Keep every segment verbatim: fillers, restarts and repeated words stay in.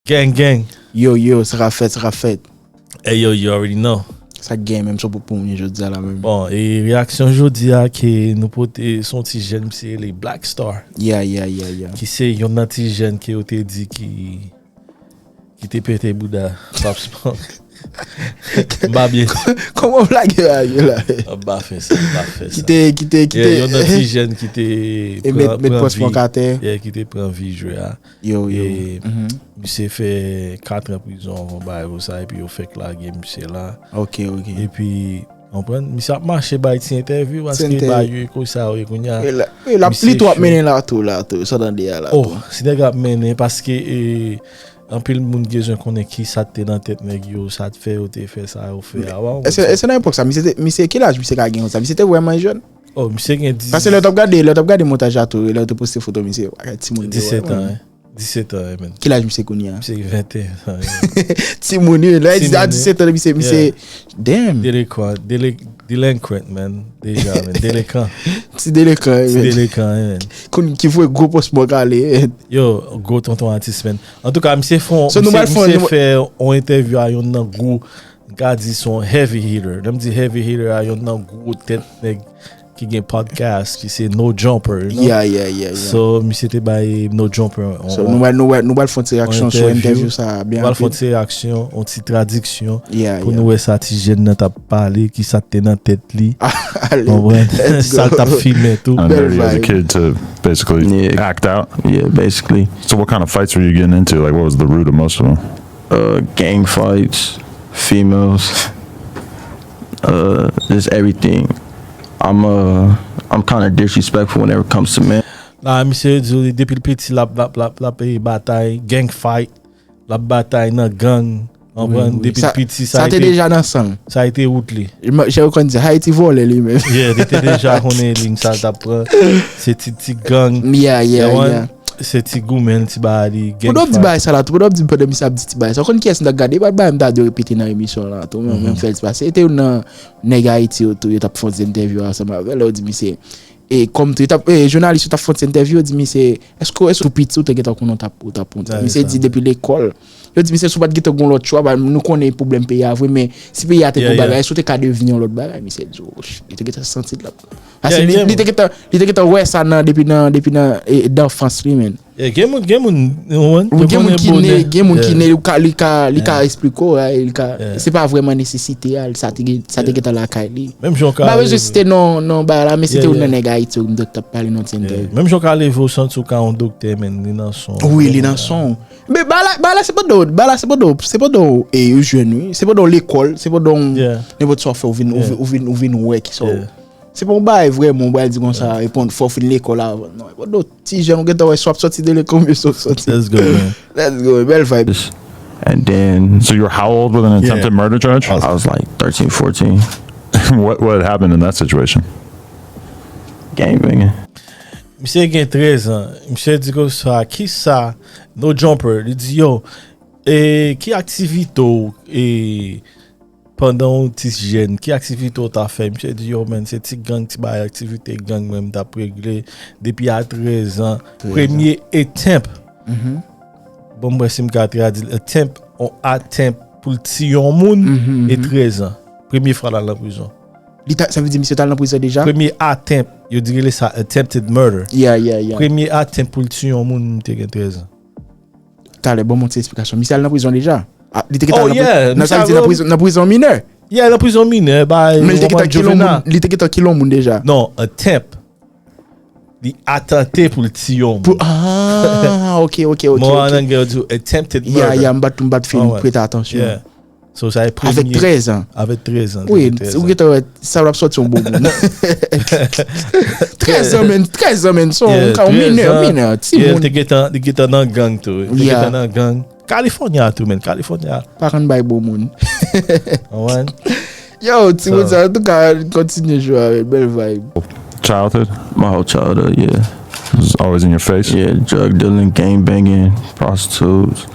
Gang, gang. Yo, yo, sa ka fèt, sa ka fèt. Hey, yo, you already know. Sa k gen menm, sa w pou pou mwen jodi a la menm. Bon, e reyaksyon jodi a ke nou pote, se yon ti jèn, misye rele Black Star. Yeah, yeah, yeah, yeah. Ki se yonn nan ti jèn ke yo te di ki ki te pete bouda Pop Smoke. M pa byen. Kòman w lage bagay yo la? M pa fè sa, m pa fè sa. Kite, kite, kite. Yonn nan ti jèn ki te pran vi. Met Pop Smoke atè. Yeah, ki te pran vi jwe a. Yo, yo. E misye fè kat an prizon, yon bagay konsa, epi yo fèk lage misye la. Ok, ok. Epi Konprann? Misye ap mache bay ti entèvyou paske bay yo eko sa yo ye kounye a. Li tou ap mennen la tou, la tou, sa w tande a la tou. Oh, si nèg ap mennen paske e, anpil moun bezwen konnen kisa k te nan tèt nèg yo, sa k fè yo te fè sa yo fè a. Èske nan epòk sa, misye, misye, ki laj misye ka gen konsa? Misye te vrèman jèn? Oh, misye gen diz. Paske lè w t ap gade, lè w t ap gade montaj la tou, lè w te poste foto misye, w pa gade timoun yo vrèman. Disetan. Disetan, man. Ki laj misye kounye a? Misye gen venteyen an. Timoun, wi. Lè di a disetan, misye, misye, damn. Delinkan, delinquent, man. Deja, man. Delinkan. Ti delinkan, man. Ti delinkan, man. Kounye ki voye gwo Pop Smoke ale. Yo, gwo tonton atis, man. Antouka, misye fè, misye fè yon entèvyou a yonn nan gwo, m ka di se yon heavy hitter. Lè m di heavy hitter a, yonn nan gwo tèt nèg ki gen podcast ki se No Jumper, you know? Yeah, yeah, yeah, yeah. So, misye te bay No Jumper on, So, nou pral, nou pral, nou pral fè yon ti reyaksyon sou entèvyou sa a, byen rapid. Nou pral fè yon ti reyaksyon, yon ti tradiksyon pou nou wè sa ti jèn nan t ap pale, ki sa k te nan tèt li. Konprann? Sa l t ap fimen tou. I know you as a kid to basically act out. Yeah, basically. So what kind of fights were you getting into? Like, what was the root of most of them? Uh, gang fights, females, uh, just everything. I'm uh, I'm kind of disrespectful whenever it comes to men. La, misye di w li depi l piti l ap, l ap, l ap, l ap e, batay, gang fight, l ap batay nan gang, konprann, depi l piti sa te deja nan san l. Sa te wout li. Jan yo konn di, Haiti vòlè li menm. Yeah, li te deja konnen liy sa l t ap pran. Se ti, ti gang. Yeah, yeah, yeah. Se ti goumen, ti bagay li, gang fight. Pandan w ap di bagay sa la tou, pandan w ap di m pandan misye ap di ti bagay sa, ou konn kiyès m t ap gade? E pa t bagay m ta dwe repete nan emisyon an la tou, men mwen fè l ti pase. E te youn nan nèg Ayiti yo tou, yo t ap fè yon ti entèvyou ansanm avè l, yo di misye, e kòm tou, yo t ap, e, jounalis yo t ap fè yon ti entèvyou, yo di misye, èske, èske tou piti ou te gentan konnen ou t ap, ou t ap pran ti? Misye di depi lekòl, Yo di misye si w pa t gentan gen yon lòt chwa, ba, nou konnen pwoblèm peyi a vre, men si peyi a te gen yon bagay, èske w te ka devni yon lòt bagay? Misye di, oh, li te gentan santi l ap. Paske li, li te gentan, li te gentan wè sa nan, depi nan, depi nan, e, danfans li, menm. Gen moun, gen moun, gen moun ki ne, gen moun ki ne, li ka, li ka, li ka eksplike w, li ka, se pa vrèman nesesite a, sa te gen, sa te gentan lakay li. Menm jan w ka. M pa bezwen site non, non, bagay la, men se te youn nan nèg Ayiti yo m t ap pale nan ti entèvyou. Menm jan w ka leve w santi w ka yon doktè, men li nan son w. Wi, li nan son w. Men bagay la, bagay la se pandan w, bagay la se pandan w, se pandan w, e, ou jèn wi, se pandan w lekòl, se pandan w, nenpòt sa w fè, ou vin, ou vin, ou vin, ou vin wè kisa w. Se pa yon bagay vrèman, ou pral di konsa, e, fò w fin lekòl avan. Non, e pandan w ti jèn, ou gentan wè, swa w ap sòti de lekòl, oubyen swa w sòti. Let's go, man. Let's go, bèl vibe. And then. So you were how old with an attempted murder charge? I was like thirteen, fourteen. What, what happened in that situation? Gang banging. Misye gen trèz an. Misye di konsa, kisa, No Jumper, li di, yo, e, ki aktivite w, e, pandan w ti jèn, ki aktivite w ta fè? Misye di, yo, man, se ti gang, ti bagay, aktivite gang mwen m t ap regle depi a trèz an. Premye attempt. Bon, m wè si m ka tradui l. Attempt, on attempt pou l tiye yon moun e trèz an. Premye fwa l al nan prizon. Li ta, sa vle di misye t al nan prizon deja? Premye attempt, yo di rele sa attempted murder. Yeah, yeah, yeah. Premye attempt pou l tiye yon moun, m te gen trèz an. Talè, ban m yon ti esplikasyon. Misye al nan prizon deja? Ah, li te gentan al nan prizon? Nan sa vle di nan prizon, nan prizon minè? Yeah, nan prizon minè, bay. Men li te gentan kile yon moun, li te gentan kile yon moun deja? Non, attempt. Li atante pou l tiye yon moun. Ah, ok, ok, ok. Mo an anglè yo di attempted murder. Yeah, yeah, m pa t, m pa t fin prete atansyon. Yeah. So, sa e premye. Avèk trèz an. Avèk trèz an. Wi, ou gentan wè, sa w ap sòti yon bon moun. Trèz an, men, trèz an, men, se yon minè, minè, timoun. Li te gentan, li gentan nan gang tou. Li te gentan nan gang. California tou, men, California. Pa konn bay bon moun. Anwen. Yo, timoun sa, antouka, kontinye jwe avè l, bèl vibe. Childhood? My whole childhood, yeah. It's always in your face? Yeah, drug dealing, gang banging, prostitutes,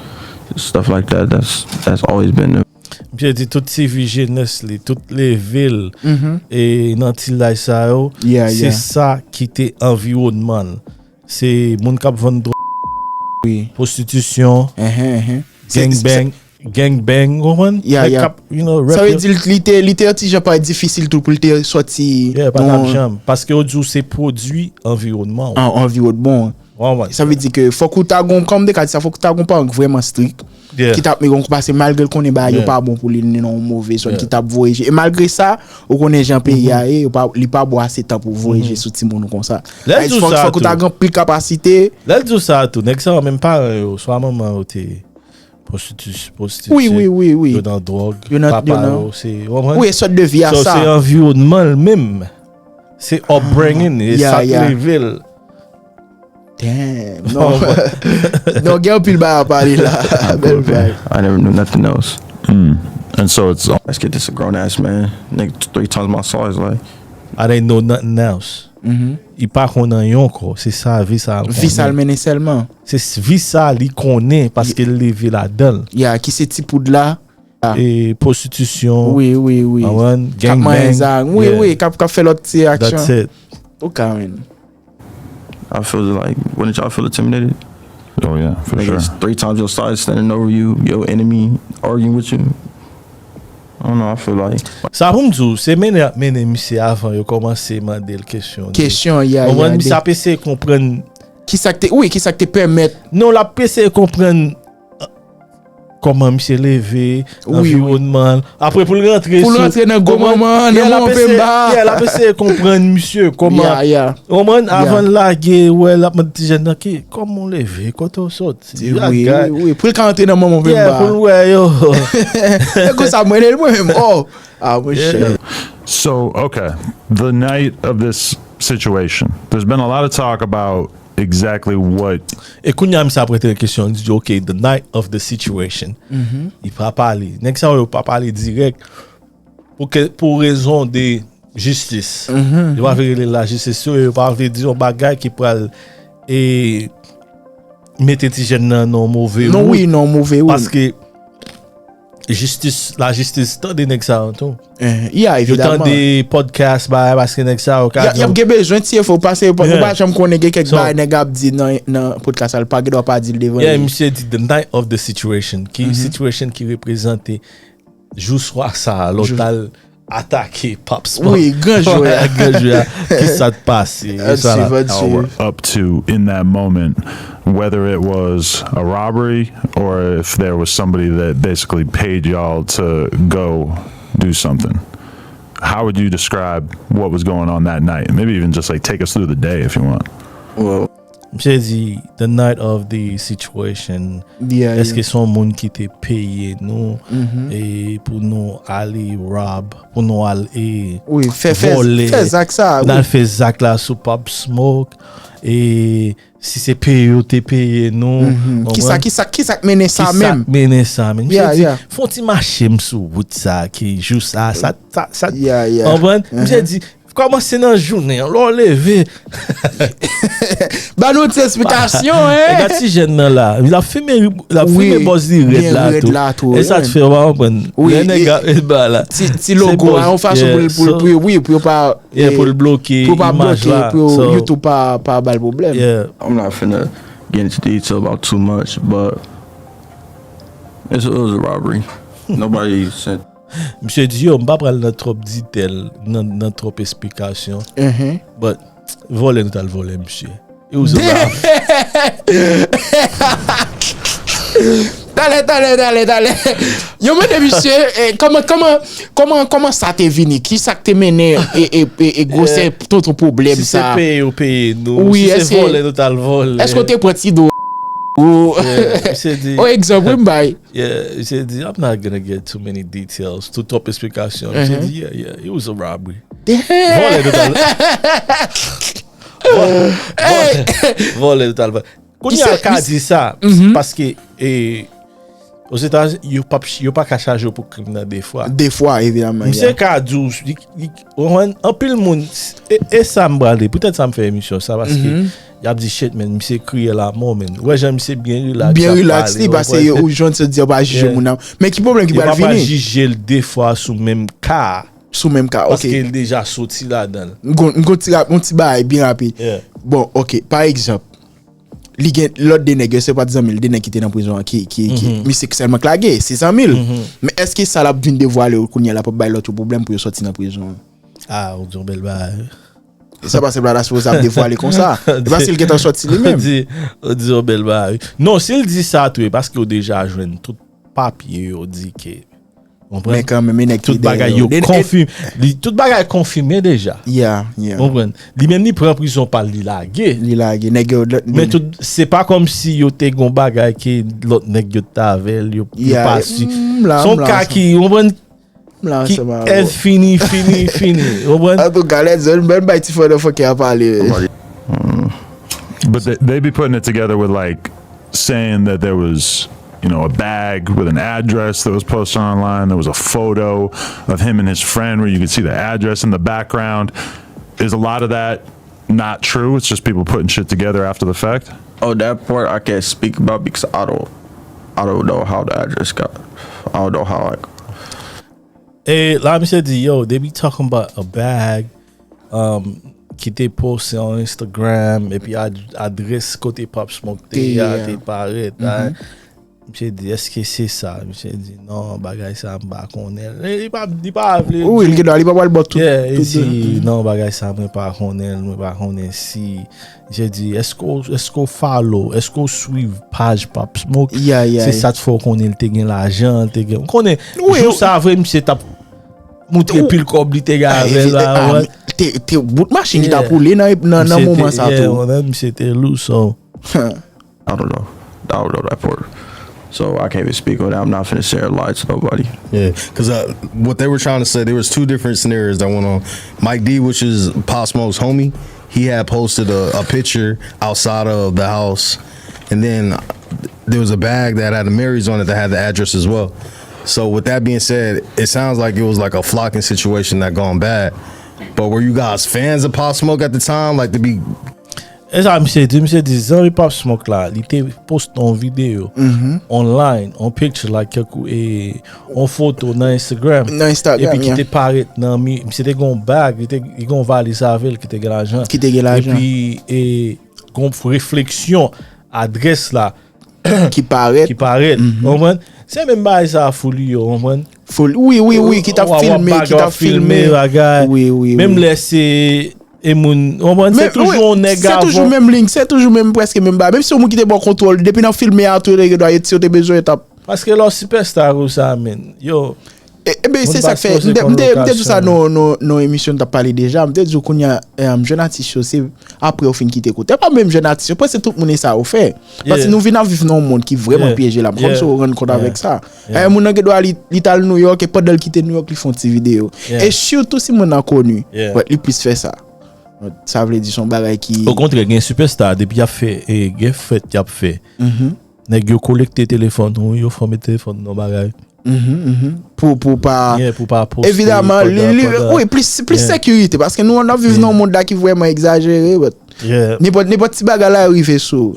stuff like that. That's, that's always been there. Misye di tout ti vi jenès li, tout leve l, e nan ti laj sa yo, se sa ki te anviwònman l. Se moun k ap vann dwòg, pwostitisyon, Gang bang, gang bang, ou konprann? Nèg k ap, you know, rep. Sa vle di li te, li te yon ti jan pa difisil tou pou l te sòti. Yeah, pa t ap janm. Paske yo di w se pwodui anviwònman w. An, anviwònman w. Sa vle di ke fòk ou ta gon, kòm de ka di sa, fòk ou ta gon paran k vrèman strik. Ki t ap mete yon pase malgre l konnen bagay yo pa bon pou li, li nan yon move zòn ki t ap voye je. E malgre sa, ou konnen jan peyi a ye, yo pa, li pa ba w ase tan pou voye je sou timoun ou konsa. Lè l di w sa tou. Fòk, fòk ou ta gen anpil kapasite. Lè l di w sa tou, nèg sa yo menm paran yo, swa manman yo te pwostitis-, pwostitisye, wi, wi, wi, wi, yo nan dwòg, yo nan, papa yo se, w konprann? Wi, e sòt de vi a sa. So, se anviwònman l menm. Se upbringing, e sa k leve l. Damn, non. Non, gen anpil bagay a pale la. Bèl vibe. I never knew nothing else. Mm. And so it's, let's get this a grown ass man. Nigga, three times my size, like. I didn't know nothing else. Li pa konn anyen ankò. Se sa vi sa l konnen. Vi sa l mennen sèlman. Se s-, vi sa li konnen paske l leve ladan l. Ya, ki se ti poud la. E pwostitisyon. Wi, wi, wi. K ap manyen zam. Wi, wi, k ap, k ap fè lòt ti aksyon. That's it. Ok, man. I feel like, wouldn't y'all feel intimidated? Oh yeah, for sure. Niggas three times your size standing over you, your enemy arguing with you. I don't know, I feel like. Sa pou m di w, se mennen y ap mennen misye avan yo kòmanse mande l kesyon. Kesyon, ya, ya. Konprann, misye ap eseye konprann. Kisa k te, wi, kisa k te pèmèt. Non, l ap eseye konprann kòman misye leve, anviwònman l. Apre pou l rantre sou, pou l rantre nan gwo manman, nan manman Pemba. Yeah, l ap eseye konprann misye kòman. Ou konprann? Avan l lage, wè, l ap mande ti jèn nan ki, kòman w leve, kote w soti? Wi, wi, wi. Pou l ka rantre nan manman Pemba. Yeah, pou l wè yo. E konsa mwen rele l mwen menm. Oh, ah, mwen chè. So, okay, the night of this situation, there's been a lot of talk about exactly what. E kounye a, misye ap retire kesyon, li di, "Ok, the night of the situation." Li pa pale. Nèg sa yo pa pale dirèk pou ke, pou rezon de jistis. Yo pa vle rele l lajistis, yo, yo pa vle di yon bagay ki pral, e, mete ti jèn nan nan yon move wout. Non, wi, nan yon move wout. Paske jistis, lajistis tande nèg sa yo tou. Ya, evidaman. Yo tande podcast, bagay, paske nèg sa yo ka di. Y ap gen bezwen tiye fò pase yo, ou pa janm konnen gen kèk bagay nèg ap di nan, nan podcast la, l pa gen dwa pa di l devan yo. Yeah, misye di the night of the situation, ki situation ki reprezante jou swa sa a, lè w t al atake Pop Smoke. Wi, gran jwè a. Gran jwè a. Kisa t pase? Ann swiv, ann swiv. Y'all were up to in that moment, whether it was a robbery or if there was somebody that basically paid y'all to go do something. How would you describe what was going on that night? Maybe even just, like, take us through the day if you want. Well, misye di, the night of the situation. Yeah, yeah. Èske se yon moun ki te peye nou, e, pou nou ale rob, pou nou al, e, vòlè, fè, fè, fè zak sa, pou n al fè zak la sou Pop Smoke, e, si se peye yo te peye nou, ou konprann? Kisa, kisa, kisa k mennen sa menm? Kisa k mennen sa menm? Misye di, fè yon ti mache m sou wout sa ki jou sa, sa, sa, sa, ou konprann? Misye di, kòmanse nan jounen an, lè w leve. Ba nou ti esplikasyon, hein? E gad ti jèn nan la. L ap fimen, l ap fimen bòz li rèd la tou. E sa t fè w pa konprann. Lè nèg ap ba la. Ti, ti logo a, yon fason pou l, pou l, pou, wi, pou yo pa, pou l bloke imaj la. Pou yo pa bloke, pou YouTube pa, pa ba l pwoblèm. I'm not finna get into detail about too much, but it's, it was a robbery. Nobody said. Misye di, yo, m pa pral nan twòp detèl, nan, nan twòp esplikasyon. But, vòlè nou t al vòlè misye. It was a rob. Talè, talè, talè, talè. Yo mande misye, eh, kòman, kòman, kòman, kòman sa te vini? Kisa k te mennen, e, e, e, e gwosè tonton pwoblèm sa? Si se peye yo peye nou, si se vòlè nou t al vòlè. Èske w te pran ti do? Ou, on egzanp, wi, m bay. Yeah, misye di, I'm not gonna get too many details. Tout twòp esplikasyon. Misye di, yeah, yeah, it was a robbery. Vòlè total. Vòlè, vòlè, vòlè total. Kounye a l ka di sa, paske, e, Ozetazini, yo p ap, yo pa ka chaje w pou krim nan de fwa. De fwa, evidaman. Misye ka di w, li, li, ou konprann, anpil moun, e, e sa m prale, poutèt sa m fè emisyon sa, paske y ap di, shit, man, misye kriyèl amò, man. Ou wè jan misye byen rilaks, byen rilaks, li pase, ou jwenn se di yo pa jije moun nan. Men ki pwoblèm ki pral vini? Yo pa pral jije l de fwa sou menm ka. Sou menm ka, ok. Paske l deja soti ladan l. M gon, m gon ti rap-, yon ti bagay byen rapid. Bon, ok, pa egzanp, Li gen lòt de nèg yo, se pa t zanmi l, de nèg ki te nan prizon an, ki, ki, ki, misye sèlman k lage, se zanmi l. Men èske sa l ap vin devwale yo kounye a, l ap bay lòt yo pwoblèm pou yo sòti nan prizon an? Ah, ou di yon bèl bagay. Sa pase Brada Smoke ap devwale konsa. E pa si l gentan sòti li menm. Ou di, ou di yon bèl bagay. Non, si l di sa tou, e paske yo deja jwenn tout papye yo di ke, konprann? Men kanmenm, e nèg ki dèyè yo. Tout bagay yo konfime. Tout bagay konfime deja. Yeah, yeah. Konprann? Li menm li pran prizon pa l, li lage. Li lage. Nèg yo, men tout, se pa kòmsi yo te gon bagay ke lòt nèg yo t avè l, yo, yo pa si. Se yon ka ki, konprann? Ki èd fini, fini, fini. Konprann? Antouka, let's go. Menm bay ti fò nan fò ki a pale. But they, they be putting it together with, like, saying that there was, you know, a bag with an address that was posted online. There was a photo of him and his friend where you could see the address in the background. Is a lot of that not true? It's just people putting shit together after the fact? Oh, that part I can't speak about because I don't, I don't know how the address got. I don't know how I. E la, misye di, yo, they be talking about a bag, um, ki te poste on Instagram, epi ad-, adrès kote Pop Smoke te ye a te parèt. Misye di, èske se sa? Misye di, non, bagay sa, m pa konnen. E li pa, li pa vle. Wi, li gen dwa, li pa pral bò tout. Yeah, li di, non, bagay sa, mwen pa konnen, mwen pa konnen si. Misye di, èske w, èske w follow, èske w swiv paj Pop Smoke? Se sa t fè w konnen li te gen lajan, li te gen. Ou konnen, jou sa vre, misye t ap moutre pil kòb li te gen avè l la. Te, te bout machin ki t ap woule nan, nan, nan moman sa tou. Misye te lou, so. I don't know. I don't know that part. So I can't even speak on that. I'm not finna sit here and lie to nobody. Yeah, because uh, what they were trying to say, there was two different scenarios that went on. Mike D, which is Pop Smoke's homie, he had posted a, a picture outside of the house, and then there was a bag that had the Marys on it that had the address as well. So with that being said, it sounds like it was like a flocking situation that gone bad. But were you guys fans of Pop Smoke at the time? Like to be E sa misye di, misye di zanmi Pop Smoke la, li te poste yon videyo online, yon picture like, e, yon foto nan Instagram. Nan Instagram, epi ki te parèt nan mi, misye te gen yon bag, li te, li gen yon valiz avè l ki te gen lajan. Ki te gen lajan. Epi, e, gen yon refleksyon, adrès la, ki parèt. Ki parèt, konprann? Se menm bagay sa a Foolio, konprann? Fool-, wi, wi, wi, ki t ap filme, ki t ap filme. Bagay. Wi, wi, wi. Menm lè se, e moun, konprann? Se toujou yon nèg avan. Se toujou menm liy, se toujou menm, prèske menm bagay. Menm si yon moun ki te bò kontwòl, depi nan filme a tou, yo dwa, si yo te bezwen, yo t ap. Paske lè w sipèsta konsa, menn, yo, E, e ben, se sa k fè, m te, m te, m te di sa nan, nan, nan emisyon, m t ap pale deja, m te di w kounye a, em, jèn atis yo, se apre yo fin kite kote. E pa menm jèn atis yo, prèske tout moun e sa yo fè. Paske nou vin ap viv nan yon mond ki vrèman pyeje la, m kòmsi w rann kont avèk sa. E, moun nan gen dwa li, li t al Nouyòk, e pandan l kite Nouyòk, li fè yon ti videyo. E sitou si moun nan koni, but li plis fè sa. Sa vle di se yon bagay ki. Okontrè, gen sipèsta, depi y ap fè, e, gen fèt y ap fè. Nèg yo kolekte telefòn ou, yo fòme telefòn nan bagay. Pou, pou pa. Yeah, pou pa poste. Evidaman, li, li, wi, plis, plis sekirite, paske nou, n ap viv nan yon mond la ki vrèman egzajere, but nenpòt, nenpòt ti bagay la rive sou.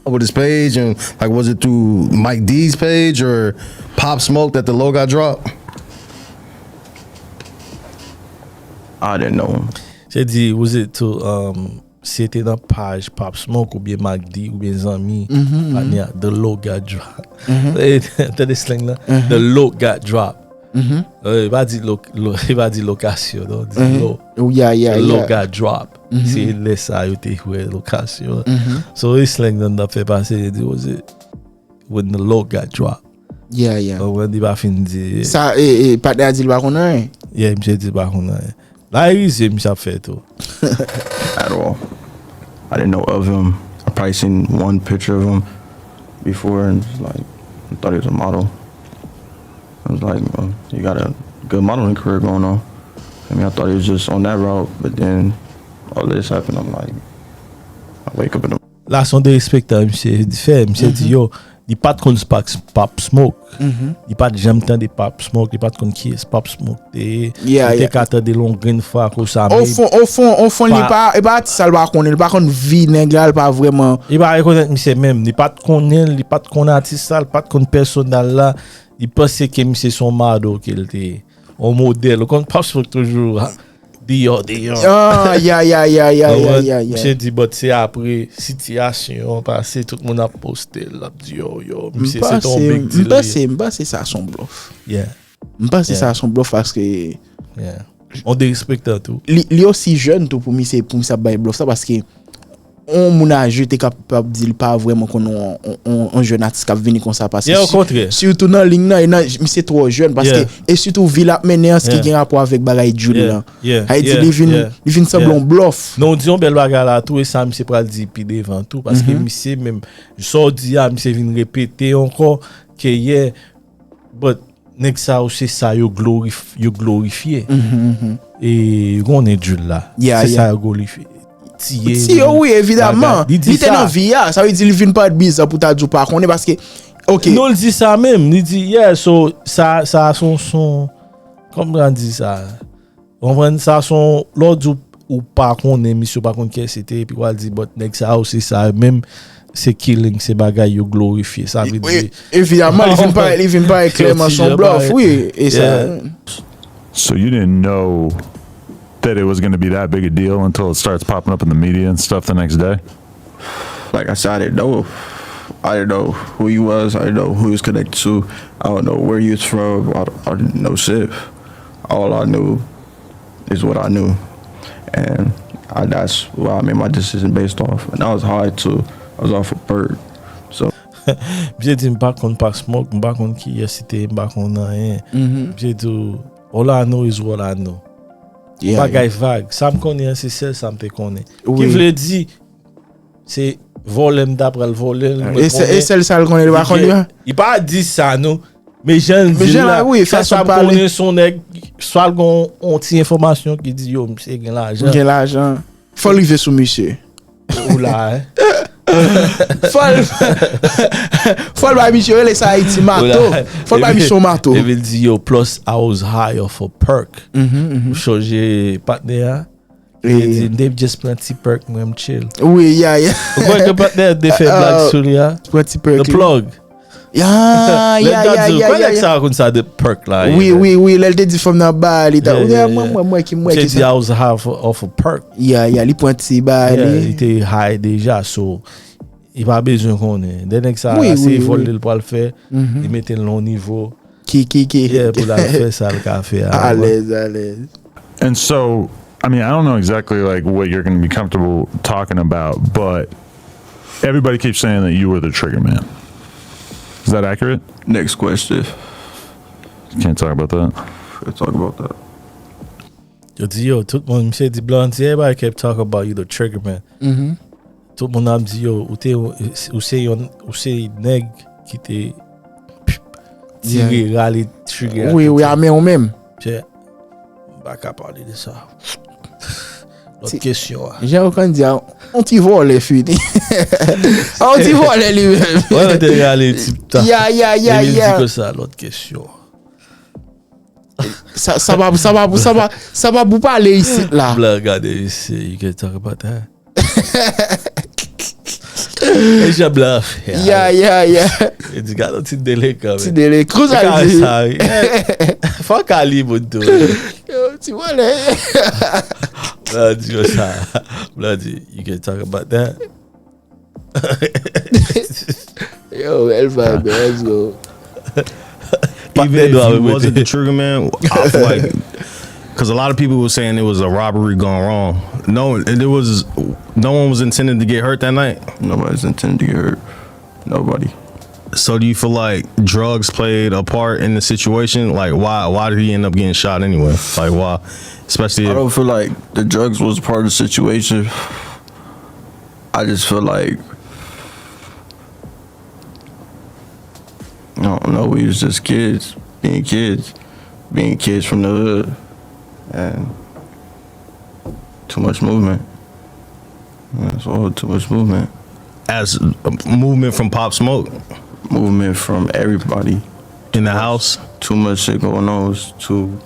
With his page and, like, was it through Mike D's page or Pop Smoke that the low got dropped? I didn't know. Se di, was it to, um, si se te nan paj Pop Smoke oubyen Mike D oubyen zanmi, patnè a, the low got dropped. Tande slang lan? The low got dropped. E pa di lo, lo, e pa di lokasyon, non, di lo. The low got dropped. Se lè sa yo te wè lokasyon. So, e slang nan n ap fè pase, yo di, was it when the low got dropped? Yeah, yeah. Donk, li pa fin di. Sa, e, e, patnè a di l pa konn anyen. Yeah, misye di l pa konn anyen. La, e rize misye ap fè tou. At all. I didn't know of him. I probably seen one picture of him before and just like, I thought he was a model. I was like, well, you got a good modeling career going on. I mean, I thought he was just on that route, but then all this happened. I'm like, I wake up in the La se yon derespektan misye fè, misye di yo, li pa t konn Pop Smoke. Li pa t janm tande Pop Smoke, li pa t konn kiyès Pop Smoke te ye. Li te ka tande l yon grenn fwa konsa, men. Ofon, ofon, ofon, li pa, e pa atis sa l pa konnen, li pa konn vi nèg la, li pa vrèman. Li pa rekonèt misye menm, li pa t konnen l, li pa t konn atis la, li pa t konn pèsona l la, li panse ke misye se yon model ke l te ye, yon modèl. Ou konn Pop Smoke toujou, ha? Deyò, deyò. Ah, ya, ya, ya, ya, Ou ya, konprann? ya, ya. Misye di, but se apre sitiyasyon an pase, tout moun ap poste l, ap di, yo, yo, M misye se ton panse, big m deal. panse, m panse sa se yon blòf. Yeah, M panse Yeah. sa se yon blòf paske yeah. On derespektan tou. li, li osi jèn tou pou misye, pou misye ap bay blòf sa paske yon moun aje te kapab di li pa vrèman konn yon, yon, yon, yon jèn atis k ap vini konsa paske Yeah, si- okontrè. sitou nan liy nan, e nan misye twò jèn paske Yeah. e sitou vi l ap mennen an se ki Yeah. gen rapò avèk bagay Jul Yeah, lan. yeah, Sa vle di yeah, li vin, yeah. Li vin sanble Yeah. yon blòf. Non, w di yon bèl bagay la tou, e sa misye pral di pi devan tou, paske misye menm, sa w di a, misye vin repete ankò, ke yeah, but nèg sa yo se sa yo glorif-, yo glorifye. E ou konnen Jul la. Yeah, Se yeah. Sa yo glorifye. Tiye. Si yo, wi, evidaman. Bagay. Li di Li te sa. Nan vi a, sa vle di li vin parèt bizan pou ta di w pa konnen paske, ok. Non, li di sa menm. Li di, yeah, so, sa, sa, son, son, kòman di sa? Ou konprann sa, son, lè w di w, ou pa konnen, misye pa konn kiyès se te, epi w al di, but nèg sa yo, se sa, menm, se killing, se bagay yo glorifye. Sa vle Wi, di, evidaman, li vin parèt, li vin parèt klèman se yon blòf, wi. E sa. Yeah. So you didn't know that it was going to be that big a deal until it starts popping up in the media and stuff the next day? Like I said, I didn't know. I didn't know who he was. I didn't know who he was connected to. I don't know where he was from. I, I didn't know shit. All I knew is what I knew. And I, that's what I made my decision based off. And I was high too. I was off a perk. So Misye di, "M pa konn Pop Smoke, m pa konn kiyès li te, m pa konn anyen." Misye di, "All I know is what I know." Yeah. Bagay vag. Sa m konnen an, se sèl sa m te konnen. Wi. Ki vle di, se vòlè m ta pral vòlè l. Mwen E se- e konnen sèl sa l konnen, li pa konn yo. Li pa di sa, non. Men jan l Men di jan la, la, wi, sa fason sa m pale. Konnen son nèg, swa l gon on ti enfòmasyon ki di, yo, misye gen lajan. Gen lajan. Fò l rive sou misye. Ou la, hein? Fò l, fò l bay misye rele sa Ayiti mato. Fò l bay misye yon mato. Epi l di, yo, plus I was high off a perk. Ou chonje patnè a? Li di, "M te just pran ti perk, mwen, m chill." Wi, ya, ya. Ou kwè ke patnè a te fè blag sou li a? Pran ti perk. The plug. Ya, ya, ya, ya, ya. Kwè nèg sa konn sa de perk la? Wi, wi, wi. Lè l te di fanm nan ba li ta. Yeah, Ou yeah, gen mwen, yeah. mwen, mwen ki, mwen Misye ki di, sa. "I was high off, off a perk." Ya, ya, li pran ti ba Yeah, li. Li te high deja, so li pa bezwen konnen. De nèg sa, Wi, se wi, vòl wi. Li pral fè, li mete l nan yon nivo. Ki, ki, ki. Yeah, pou l al fè sa l ka fè a. Alèz, alèz. And so, I mean, I don't know exactly like what you're going to be comfortable talking about, but everybody keeps saying that you were the trigger man. Is that accurate? Next question. Can't talk about that. Let's talk about that. Yo di, yo, tout moun, misye di, Blondie, everybody kept talk about you, the trigger man. Tout moun ap di, yo, ou te, ou se yon, ou se nèg ki te tire, rale trigger. Wi, wi, a men ou menm. Chè, m pa ka pale de sa. Lòt kesyon a. Jan ou konn di a, on ti vòlè fini. On ti vòlè li menm. Wè, mwen te rale ti ta. Ya, ya, ya, Epi l ya. Di konsa, lòt kesyon. Sa, sa pa, sa pa, sa pa, sa pa pou pale isit la. Blan gade, you say you can talk about that. E jan blan fè. Ya, ya, ya. E di, gade yon ti delenkan. Ti delenkan. Konsa li di. Fò ka li moun tou. Yo, ti vòlè. Blan di konsa. Blan di, you can talk about that. Yo, bèl vibe, let's go. Patnè Even nou a if you repete. Wasn't the trigger man, I feel like because a lot of people were saying it was a robbery gone wrong. No, there was no one was intended to get hurt that night. Nobody's intended to get hurt. Nobody. So do you feel like drugs played a part in the situation? Like why why did he end up getting shot anyway? Like why? Especially I if, don't feel like the drugs was part of the situation. I just feel like I don't know. We was just kids, being kids, being kids from the hood, and too much movement. That's all. Too much movement. as movement from Pop Smoke Movement from everybody. In the house. Too much shit going on. It's too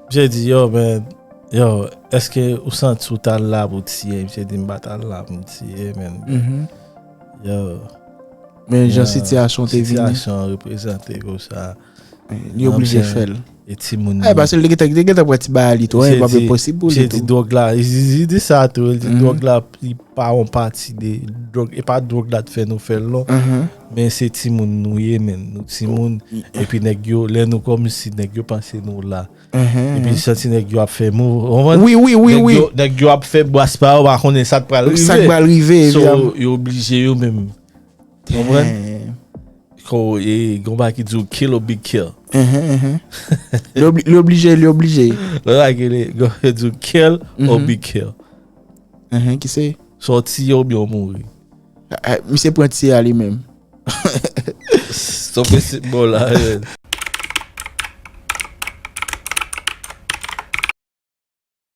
Misye di, yo, man, yo, èske ou santi ou ta la pou tiye? Misye di, m pa ta la pou m tiye, man. Yo. Men jan sitiyasyon te vini. Sitiyasyon an reprezante konsa. Li oblije fè l. E timoun. E paske li gentan li gentan pran ti bagay li tou, e pa posib pou li tou. Dwòg la, li di sa tou, li di dwòg la li pa yon pati de dwòg, e pa dwòg la t fè nou fè l non. Men se timoun nou ye, men nou timoun. Epi nèg yo, lè nou kòmsi nèg yo panse nou la. Epi santi nèg yo ap fè mou. Wi, wi, wi, wi. Nèg yo ap fè bras pa yo, pa konnen sa k pral rive. Sa k pral rive. So, yo oblije yo menm. Konprann? Kon e gon bagay ki di w kill or be kill. Li oblije, li oblije. Lè la ki li di w kill or be kill. Ki se? Sòti yo oubyen w mouri. Misye pran ti a li menm. Son prensip bon la.